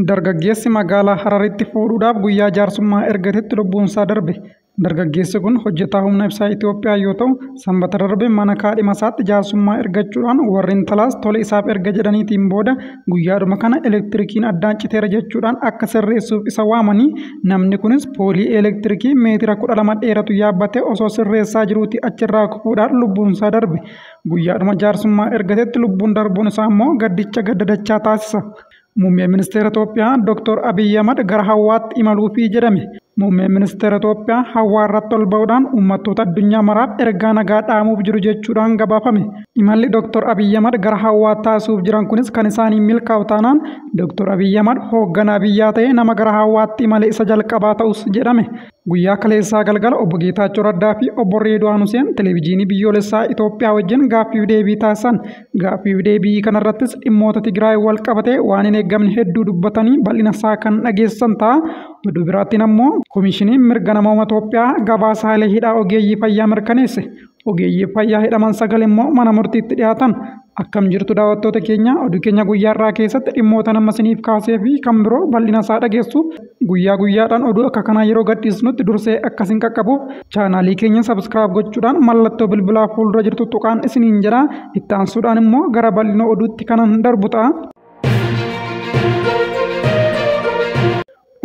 Dargaggeessi magaalaa Hararitti fuudhuudhaaf guyyaa jaarsummaa ergatetti lubbuunsaa darbe. Dargaggeessi kun hojjetaa humna ibsaa Itoophiyaa yoo ta'u, Sanbata darbe mana kaadhima isaatti jaarsummaa ergachuudhaan warri intalaas tole isaaf erga jedhaniitiin booda guyyaadhuma kana elektirikiin addaan citeera jechuudhaan akka sirreessuuf isa waamanii, namni kunis poolii elektirikii meetira 12 dheeratu yaabbatee osoo sirreessaa jiruuti achirraa kufuudhaan lubbuunsaa darbe. Guyyaadhuma jaarsummaa ergatetti lubbuun darbuun isaa immoo gaddicha gadda dachaa taasisa. Muummeen Ministeera Itoophiyaa Dr. Abiyyi Ahmad gara hawwaatti imaluufii jedhame. Muummeen Ministeera Itoophiyaa hawwaa irratti ol ba'uudhaan uummattoota addunyaa maraaf ergaa nagaa dhaamuuf jiru jechuudhaan gabaafame. Imalli Dr. Abiyyi Ahmad gara hawwaatti taasisuuf jiran kunis kan isaanii milkaa'u taanaan, Dr. Abiyyi Ahmad hoogganaa biyyaa ta'ee nama gara hawwaatti imale isa jalqabaa ta'us jedhame. Guyyaa kaleessaa galgala Obbo Geetaachoo Raddaa fi Obbo Reedwaan Huseen televezyiinii biyyoolessaa Itoophiyaa wajjin gaaffiif deebii taasisan. Gaaffiif deebii kanarrattis dhimmoota Tigraay wal qabatee waan hin eeggamne hedduu dubbatanii bal'ina isaa kan dhageessan ta'a. Oduu biraattiin ammoo, Koomishiniin Mirga Namooma Itoophiyaa gabaasaalee hidhaa ogeeyyii fayyaa mirkaneesse. Ogeeyyii fayyaa hidhaman 9 immoo mana murtiitti dhiyaatan. Akkam jirtu daawwattoota keenya? Oduu keenya guyyaa irraa keessatti dhimmoota nama isiniif kaasee fi kan biroo bal'ina isaa dhageessu. Guyyaa guyyaadhaan oduu akka kanaa yeroo gadhiisnutti dursee akkasiin qaqqabuuf chaanaalii keenya subscribe gochuudhaan mallattoo bilbilaa fuuldura jirtu tuqaan isiniin jedha. Itti aansuudhaan immoo gara bal'ina oduutti kanan darbu ta'a.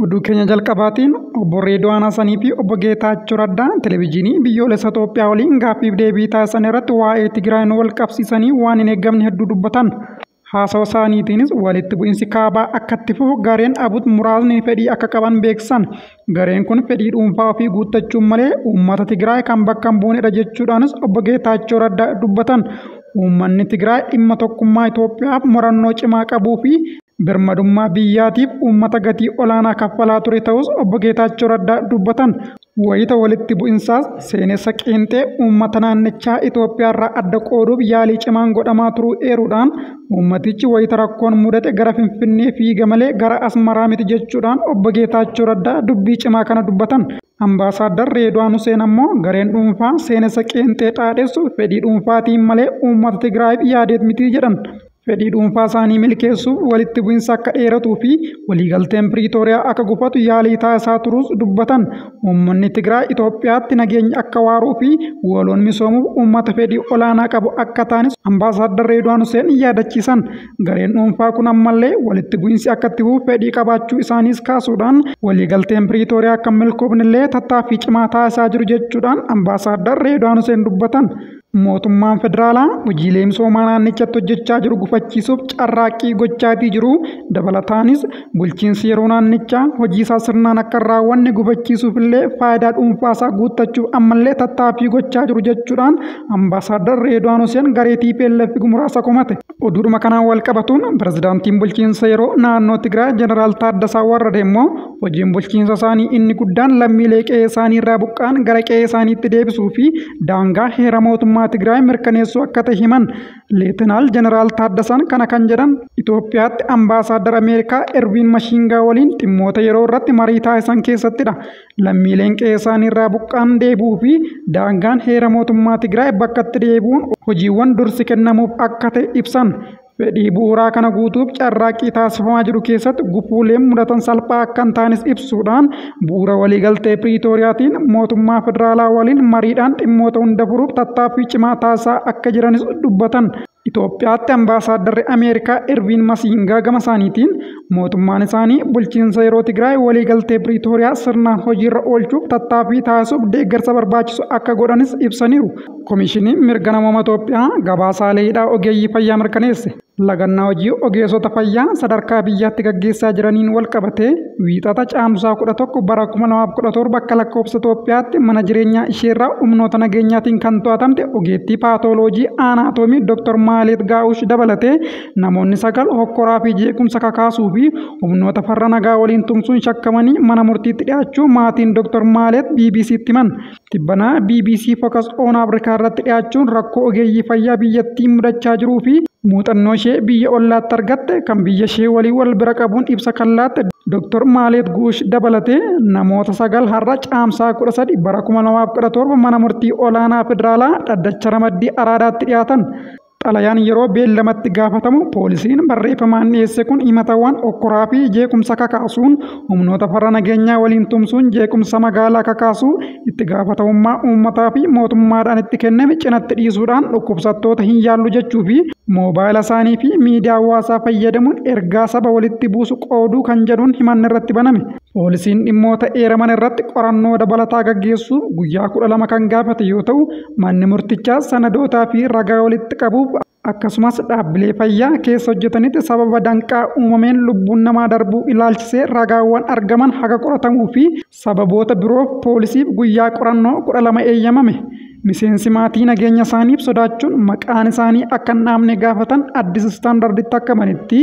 Oduu keenya jalqabaatiin, Obbo Reedwaan Hasanii fi Obbo Geetaachoo Raddaa televezyiinii biyyoolessa Itoophiyaa waliin gaaffiif deebii taasisan irratti waa'ee Tigraayin wal qabsiisanii waan hin eeggamne hedduu dubbatan. Haasawa isaaniitiinis walitti bu'insi kaabaa akka itti fufu gareen abut muraasni fedhii akka qaban beeksisan. Gareen kun fedhii dhuunfaa ofii guuttachuun malee uummata Tigraay kan bakka hin buunedha jechuudhaanis Obbo Geetaachoo Raddaa dubbatan. Uummanni Tigraay dhimma tokkummaa Itoophiyaaf murannoo cimaa qabuu fi birmadummaa biyyaatiif uummata gatii olaanaa kaffalaa ture ta'us Obbo Geetaachoo Raddaa dubbatan. Wayita walitti bu'insaas seenessa qeenxee uummata naannichaa Itoophiyaa irraa adda qooduuf yaalii cimaan godhamaa turuu eeruudhaan, uummatichi wayita rakkoon mudate gara Finfinnee fiiga malee gara Asmaraa miti jechuudhaan Obbo Geetaachoo Raddaa dubbii cimaa kana dubbatan. Ambaasaaddar Reedwaan Huseen ammoo gareen dhuunfaa seenessa qeenxee dhaadhessu fedhii dhuunfaatiin malee uummata Tigraayiif yaadeet miti jedhan. Fedhii dhuunfaa isaanii milkeessuuf walitti bu'insa akka dheeratuu fi waliigalteen Piriitooriyaa akka gufatu yaalii taasisaa turuus dubbatan. Uummanni Tigraay Itoophiyaatti nageenya akka waaruu fi waloon misoomuuf uummata fedhii olaanaa qabu akka ta'anis Ambaasaaddar Reedwaan Huseen yaadachiisan. Gareen dhuunfaa kun ammallee walitti bu'insi akka itti fufu fedhii qabaachuu isaaniis kaasuudhaan, waliigalteen Piriitooriyaa akka milkoofnellee tattaaffii cimaa taasisaa jiru jechuudhaan Ambaasaaddar Reedwaan Huseen dubbatan. Mootummaan federaalaa hojiilee misoomaa naannichatti hojjechaa jiru gufachiisuuf carraaqqii gochaatii jiru. Dabalataanis bulchiinsi yeroo naannichaa hojii isaa sirnaan akka hin raawwanne gufachiisuuf illee faayidaa dhuunfaa isaa guuttachuuf ammallee tattaaffii gochaa jiru jechuudhaan Ambaasaaddar Reedwaan Huseen garee TPLF muraasa komate. Oduudhuma kanaan wal qabatuun, pirezidaantiin bulchiinsa yeroo naannoo Tigraay Jeneraal Taaddasaa Warrade immoo hojiin bulchiinsa isaanii inni guddaan lammiilee qe'ee isaanii irraa buqqa'an gara qe'ee isaaniitti deebisuu fi daangaa heera mootummaa Tigraay mirkaneessuu akka ta'e himan. Leetinaal Jeneraal Taaddasaan kana kan jedhan Itoophiyaatti ambaasaaddar Ameerikaa Erviin Mashiingaa waliin dhimmoota yeroo irratti marii taasisan keessattidha. Lammiileen qe'ee isaanii irraa buqqa'an deebi'uu fi daangaan heera mootummaa Tigraay bakkatti deebi'uun hojiiwwan dursi kennamuuf akka ta'e ibsan. Fedhii bu'uuraa kana guutuuf carraaqqii taasifamaa jiru keessatti gufuuleen mudatan salphaa akka hin taanes ibsuudhaan, bu'uura waliigaltee Piriitooriyaatiin mootummaa federaalaa waliin mariidhaan dhimmoota hunda furuuf tattaaffii cimaa taasisaa akka jiranis dubbatan. Itoophiyaatti ambaasaadarri Ameerikaa Erviin Masiingaa gama isaaniitiin mootummaan isaanii bulchiinsa yeroo Tigraay waliigaltee Piriitooriyaa sirnaan hojiirra oolchuuf tattaaffii taasisuuf deeggarsa barbaachisu akka godhanis ibsaniiru. Koomishiniin Mirga Namooma Itoophiyaa gabaasaalee hidhaa ogeeyyii fayyaa mirkaneesse. Lagannaa hojii ogeessota fayyaa sadarkaa biyyaatti gaggeessaa jiraniin wal qabatee, Wiixata Caamsaa 11 bara 2017 akka lakkoofsa Itoophiyaatti mana jireenyaa isheerraa humnoota nageenyaatiin kan to'atamte ogeettii paatooloojii anaatoomii Dr. Maaleet Gaa'ush dabalatee namoonni 9 hokkoraa fi jeequmsa kakaasuu fi humnoota farra nagaa waliin tumsuun shakkamanii mana murtiitti dhiyaachuu maatiin Dr. Maaleet BBCtti himan. Tibbanaa BBC Focus on Africa irratti dhiyaachuun rakkoo ogeeyyii fayyaa biyyattii mudachaa jiruu fi muuxannoo ishee biyya ollaatti argatte kan biyya ishee walii wal bira qabuun ibsa kan laatte Dr. Maaleet Guush dabalatee namoota 9 har'a Caamsaa 13 bara 2017 mana murtii olaanaa federaalaa dhaddacha ramaddii Araadaatti dhiyaatan. Xalayaan yeroo beellamatti gaafatamu poolisiin barreeffamaan dhiyeesse kun himatawwan okkoraa fi jeequmsa kakaasuun, humnoota farra nageenyaa waliin tumsuun jeequmsa magaalaa kakaasuu, itti gaafatamummaa uummataa fi mootummaadhaan itti kenname cinatti dhiisuudhaan dhukkubsattoota hin yaallu jechuu fi moobaayila isaanii fi miidiyaa hawaasaa fayyadamuun ergaa saba walitti buusu qooduu kan jedhuun himanni irratti baname. Poolisiin dhimmoota eeraman irratti qorannoo dabalataa gaggeessuuf guyyaa 12 kan gaafate yoo ta'u, manni murtichaa sanadootaa fi ragaa walitti qabuuf, akkasumas dhaabbilee fayyaa keessa hojjetanitti sababa danqaa uumameen lubbuun namaa darbuu ilaalchisee ragaawwan argaman haga qoratamuu fi sababoota biroof poolisiif guyyaa qorannoo 12 eeyyamame. Miseensi maatii nageenya isaaniif sodaachuun maqaan isaanii akka hin dhaamne gaafatan Addis Istaandarditti akka himanitti,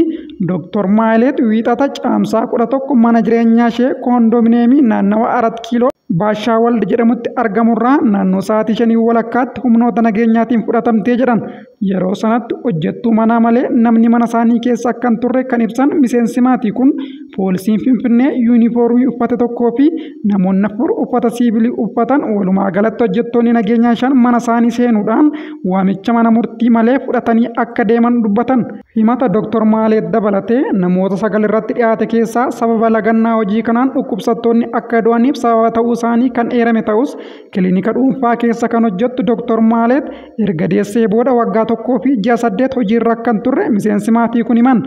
Dooktor Maayileet Wiixata Caamsaa 11 mana jireenyaa ishee koondomineemii naannawa Arat Kiiloo Baashaa Wald jedhamutti argamurraa naannoo sa'aatii 5:30tti humnoota nageenyaatiin fudhatamtee jedhan. Yeroo sanatti hojjettuu manaa malee namni mana isaanii keessa akka hin turre kan ibsan miseensi maatii kun, poolisiin Finfinnee yuunifoormii uffate tokkoo fi namoonni 4 uffata siivilii uffatan, walumaa galatti hojjettoonni nageenyaa 5 mana isaanii seenuudhaan waamicha mana murtii malee fudhatanii akka deeman dubbatan. Himata Dooktor Maaleet dabalatee namoota 9 irratti dhiyaate keessaa sababa lagannaa hojii kanaan dhukkubsattoonni akka du'aniif sababa ta'uu isaanii kan eerame ta'us, kilinika dhuunfaa keessa kan hojjettu Dooktor Maaleet erga deessee booda waggaa 1 fi ji'a 8 hojiirra akka hin turre miseensi maatii kun himan.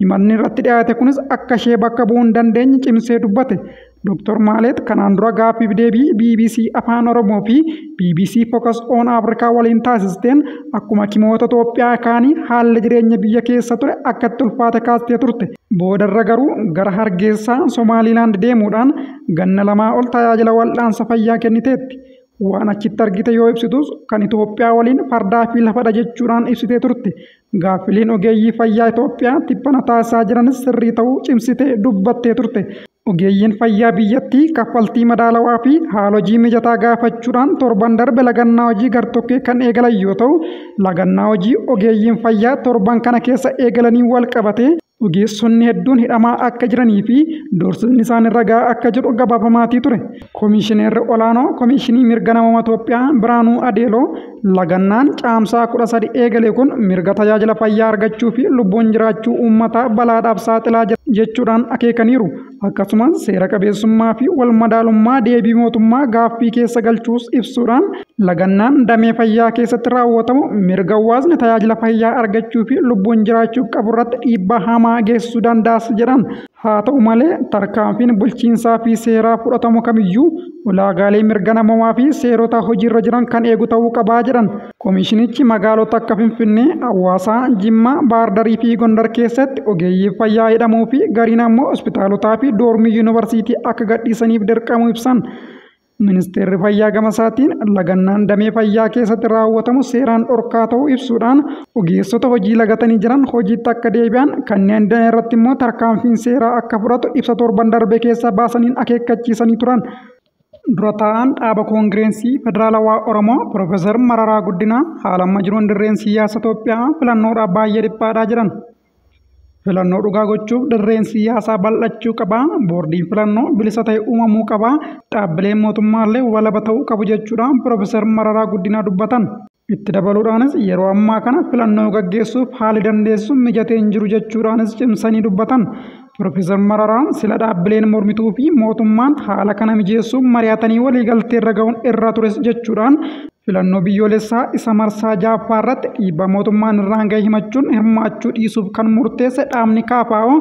Himanni irratti dhiyaate kunis akka ishee bakka bu'uu hin dandeenye cimsee dubbate. Dooktor Maaleet kanaan dura gaaffiif deebii BBC Afaan Oromoo fi BBC Focus on Africa waliin taasisteen akkuma hakimoota Itoophiyaa kaanii haalli jireenya biyya keessa ture akka itti ulfaate kaastee turte. Boodarra garuu gara Hargeysaa Somaalilaand deemuudhaan ganna 2 ol tajaajila wal'aansa fayyaa kenniteetti. Waan achitti argite yoo ibsitus kan Itoophiyaa waliin fardaa fi lafadha jechuudhaan ibsitee turte. Gaaffileen ogeeyyii fayyaa Itoophiyaa tibbana taasisaa jiranis sirrii ta'uu cimsitee dubbattee turte. Ogeeyyiin fayyaa biyyattii kaffaltii madaalawaa fi haala hojii mijataa gaafachuudhaan torban darbe lagannaa hojii gartokkee kan eegalan yoo ta'u, lagannaa hojii ogeeyyiin fayyaa torban kana keessa eegalanii wal qabatee ogeessonni hedduun hidhamaa akka jiranii fi doorsisni isaan irra gahaa akka jiru gabaafamaatii ture. Komishineerri olaanoo Komishinii Mirga Namoomaa Itoophiyaa Biraanuu Adeeloo lagannaan Caamsaa 13 eegale kun mirga tajaajila fayyaa argachuu fi lubbuun jiraachuu uummataa balaadhaaf saaxilaa jira jechuudhaan akeekaniiru. Akkasumas seera qabeessummaa fi wal madaalummaa deebii mootummaa gaaffii keessa galchuus ibsuudhaan, lagannaan damee fayyaa keessatti raawwatamu mirga hawaasni tajaajila fayyaa argachuu fi lubbuun jiraachuuf qabu irratti dhiibbaa hamaa geessisuu danda'as jedhan. Haa ta'u malee, tarkaanfiin bulchiinsaa fi seeraa fudhatamu kamiyyuu ulaagaalee mirga namoomaa fi seerota hojiirra jiran kan eegu ta'uu qabaa jedhan. Komishinichi magaalota akka Finfinnee, Hawaasaa, Jimmaa, Baardarii fi Gondar keessatti ogeeyyii fayyaa hidhamuu fi gariin ammoo hospitaalotaa fi doormii yuunivarsiitii akka gadhiisaniif dirqamuu ibsan. Ministeerri fayyaa gama isaatiin lagannaan damee fayyaa keessatti raawwatamu seeraan dhorkaa ta'uu ibsuudhaan, ogeessota hojii lagatanii jiran hojiitti akka deebi'an, kanneen didan irratti immoo tarkaanfiin seeraa akka fudhatu ibsa torban darbe keessa baasaniin akeekkachiisanii turan. Dura taa'aan dhaaba Koongireensii Federaalawaa Oromoo Piroofeesar Mararaa Guddinaa haala amma jiruun dirreen siyaasa Itoophiyaa filannoodhaaf baay'ee dhiphaadhaa jedhan. Filannoo dhugaa gochuuf dirreen siyaasaa bal'achuu qaba. Boordiin filannoo bilisa ta'e uumamuu qaba. Dhaabbileen mootummaallee walaba ta'uu qabu jechuudhaan Piroofeesar Mararaa Guddinaa dubbatan. Itti dabaluudhaanis yeroo ammaa kana filannoo gaggeessuuf haalli dandeessu mijatee hin jiru jechuudhaanis cimsanii dubbatan. Piroofeesar Mararaan sila dhaabbileen mormituu fi mootummaan haala kana mijeessuuf mari'atanii waliigaltee irra ga'uun irra tures jechuudhaan, filannoo biyyoolessaa isa marsaa 6ffaa irratti dhiibbaa mootummaan irraan ga'e himachuun hirmaachuu dhiisuuf kan murteesse dhaabni KFO,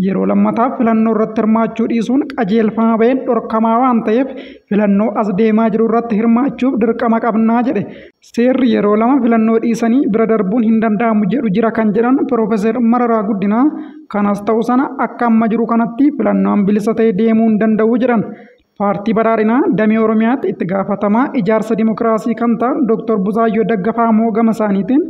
yeroo lammataaf filannoo irratti hirmaachuu dhiisuun qajeelfama ba'een dhorkamaa waan ta'eef filannoo as deemaa jiru irratti hirmaachuuf dirqama qabnaa jedhe. Seerri yeroo lama filannoo dhiisanii bira darbuun hin danda'amu jedhu jira kan jedhan Piroofeesar Mararaa Guddinaa, kanas ta'u sana akka amma jiru kanatti filannoon bilisa ta'e deemuu hin danda'u jedhan. Paartii Badhaadhinaa damee Oromiyaatti itti gaafatamaa ijaarsa dimokiraasii kan ta'an Dr. Buzaayyoo Daggafaa immoo gama isaaniitiin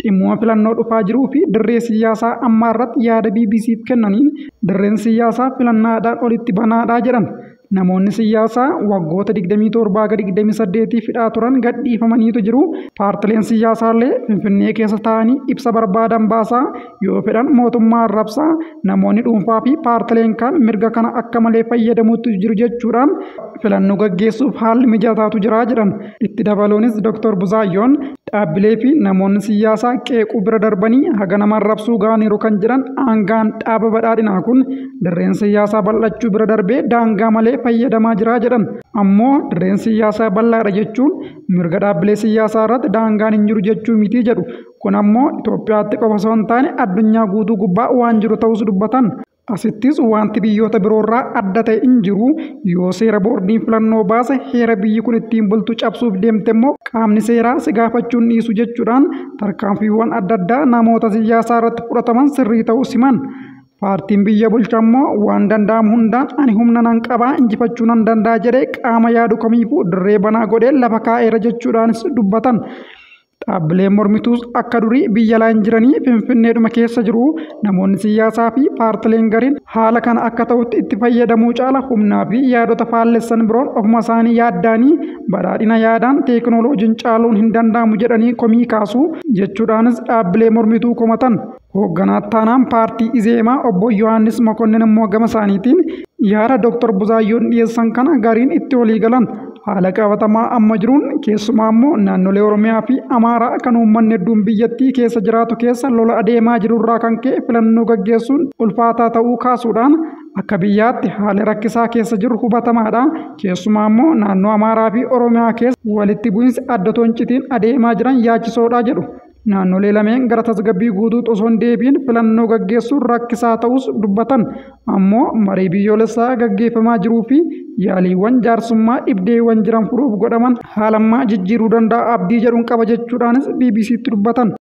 dhimmuma filannoo dhufaa jiruu fi dirree siyaasaa ammaa irratti yaada BBCf kennaniin, dirreen siyaasaa filannaadhaan olitti banaadhaa jedhan. Namoonni siyaasaa waggoota 27 ga 28 hidhaa turan gadhiifamaniitu jiru. Paartileen siyaasaallee Finfinnee keessa taa'anii ibsa barbaadan baasaa, yoo fedhan mootummaa arrabsaa, namoonni dhuunfaa fi paartileen kaan mirga kana akka malee fayyadamuutti jiru jechuudhaan, Filannoo gaggeessuuf haalli mijataatu jira jedhan. Itti dabaluunis Dr. Buzaayyoon dhaabbilee fi namoonni siyaasaa qeequu bira darbanii haga nama arrabsuu ga'aniiru kan jedhan aangaan dhaaba badhaadhinaa kun dirreen siyaasaa bal'achuu bira darbee daangaa malee fayyadamaa jira jedhan. Ammoo dirreen siyaasaa bal'aadha jechuun mirga dhaabbilee siyaasaa irratti daangaan hin jiru jechuu miti jedhu. Kun ammoo Itoophiyaatti qofa osoo hin taane addunyaa guutuu gubbaa waan jiru ta'us dubbatan. Asittis wanti biyyoota biroorraa adda ta'e hin jiru. Yoo seera boordiin filannoo baase heera biyyi kun ittiin bultu cabsuuf deemte immoo qaamni seeraa si gaafachuun dhiisu jechuudhaan tarkaanfiiwwan adda addaa namoota siyaasaa irratti fudhataman sirrii ta'uu siman. Paartiin biyya bulchu ammoo waan danda'amu hundaan ani humna nan qabaa, injifachuu nan danda'a jedhee qaama yaadu kamiifuu dirree banaa godhee lafa kaa'eera jechuudhaanis dubbatan. Dhaabbileen mormituus akka durii biyya alaa hin jiranii, Finfinneedhuma keessa jiru. Namoonni siyaasaa fi paartileen gariin haala kana akka ta'utti itti fayyadamuu caala humnaa fi yaadota faallessan biroon ofuma isaanii yaaddaanii badhaadhina yaadaan teekinooloojiin caaluun hin danda'amu jedhanii komii kaasu jechuudhaanis dhaabbilee mormituu komatan. Hoogganaa taanaan paartii Izeemaa obbo Yohaannis Mokonnin immoo gama isaaniitiin yaada Dr. Buzaayyoon dhiyeessan kana gariin itti walii galan. Haala qabatamaa amma jiruun, keessumaa immoo naannolee Oromiyaa fi Amaaraa kan uummanni hedduun biyyattii keessa jiraatu keessa lola adeemaa jirurraa kan ka'e filannoo gaggeessuun ulfaataa ta'uu kaasuudhaan, akka biyyaatti haala rakkisaa keessa jiru hubatamaadha. Keessumaa immoo naannoo Amaaraa fi Oromiyaa keessa walitti bu'insi adda toncitiin adeemaa jiran yaachisoodha jedhu. Naannolee lameen gara tasgabbii guutuutti osoo hin deebiin filannoo gaggeessuun rakkisaa ta'us dubbatan. Ammoo marii biyyoolessaa gaggeeffamaa jiruu fi yaaliiwwan jaarsummaa dhibdeewwan jiran furuuf godhaman haalammaa jijjiiruu danda'a abdii jedhuun qaba jechuudhaanis BBCtti dubbatan.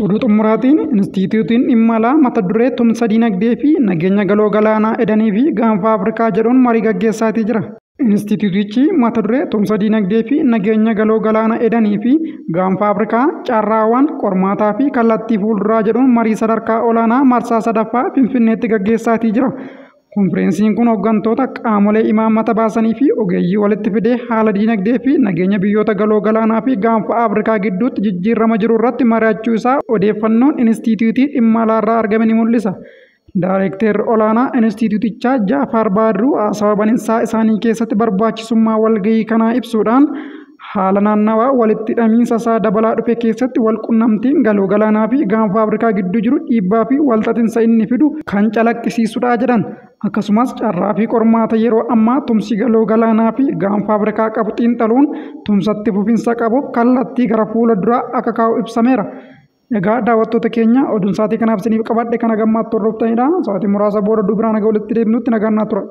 Oduu xumuraatiin, Inistiitiyuutiin dhimma alaa mata duree tumsa diinagdee fi nageenya galoo galaanaa Edanii fi Gaanfa Afrikaa jedhuun marii gaggeessaatii jira. Inistiitiyuutichi mata duree tumsa diinagdee fi nageenya galoo galaana Edanii fi Gaanfa Afrikaa, carraawwan, qormaataa fi kallattii fuulduraa jedhuun marii sadarkaa olaanaa marsaa sadaffaa Finfinneetti gaggeessaatii jira. Konfireensiin kun hooggantoota qaamolee imaammata baasanii fi ogeeyyii walitti fidee haala diinagdee fi nageenya biyyoota galoo galaanaa fi Gaanfa Afrikaa gidduutti jijjiirama jiru irratti mari'achuu isaa odeeffannoon Inistiitiyuutii dhimma alaarraa argame ni mul'isa. Daareektarri olaanaa Inistiitiyuutichaa Jaafaar Baadruu haasawaa baninsaa isaanii keessatti barbaachisummaa walgahii kanaa ibsuudhaan, haala naannawaa walitti hidhamiinsa isaa dabalaa dhufe keessatti walqunnamtiin galoo galaanaa fi Gaanfa Afrikaa gidduu jiru dhiibbaa fi walxaxinsa inni fidu kan calaqqisiisudha jedhan. Akkasumas carraa fi qormaata yeroo ammaa tumsi galoo galaanaa fi Gaanfa Afrikaa qabu xiinxaluun tumsatti fufinsa qabuuf kallattii gara fuula duraa akka kaa'u ibsameera. Egaa daawwattoota keenya, oduun sa'aatii kanaaf isiniif qabadhe kana gammaatti hordoftanidha. Sa'aatii muraasa booda dubiraan naga walitti deebinutti nagaan naa tura.